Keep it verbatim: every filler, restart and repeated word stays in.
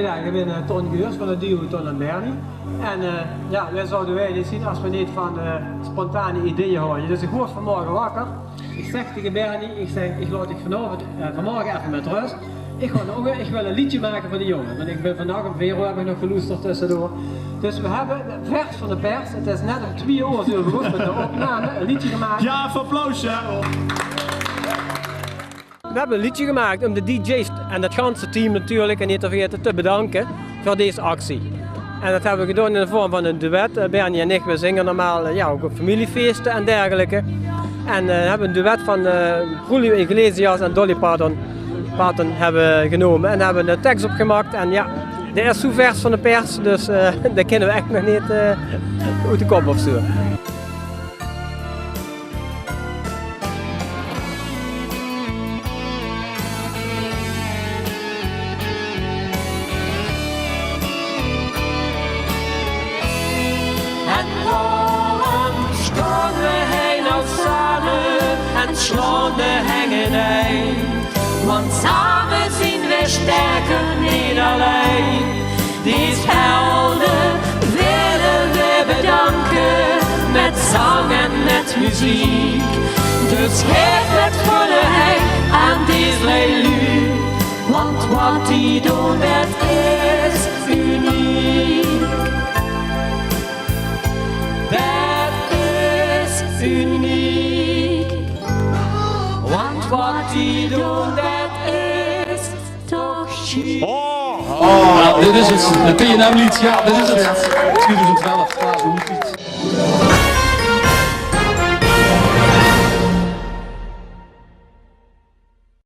Jao, ich bin, eh, Ton Geurs van 't duo Ton en Bernie. En, eh, jao, wae zouwe wae neet zien es wae neet van, eh, spontane ideeë haje. Dus ich woort vanmorge wakker. Ich zèk taenge Bernie, ich zèk, ich laot dich vanaovend, eh, vanmorge effe mit rös. Ich gaon noe, ich wil ein leedje make veur de jónges. Want ich bin vannach óm veer oer höb ich nog geloesterd tössedoor. Dus wae höbbe vers van de pers. 't Is net óm twieë oer zeen v'r begós mit de opname, ein leedje gemaak. Jao, effe applaus, jao. Wae höbbe ein leedje gemaak óm de D J's en det ganse team natuurlik, en neet te vergaete, te bedanke veur dees actie. En det höbbe v'r gedaon in de vorm van ein duet. Eh, Bernie en ich, wae zinge normaal, eh, jao, ouch op femieliefeeste en dergelijke. En, eh, höbbe ein duet van, eh, Julio Iglesias en Dolly Parton, Parton höbbe v'r genómme en höbbe d'r ein teks op gemaak. En jao, dae is zoe vers van de pers, dus, eh, dae kinne v'r ech nog neet, eh, oet de kop of zoe. En waorom staon v'r hie noe same en slaon de heng ineen? Want same zien v'r sterker, neet allein. Dees helde wille v'r bedanke mit zang en mit meziek. Dus gaef 't veur de hei aan dees drei luuj, want waat die doon, det is uniek. Det is uniek, want waat die doon, det is toch sjiek. Oh, oh, dit is het. De P N M-lied, ja, dit is het. Twieëdoezend twelf, Klaas Hoefdiet.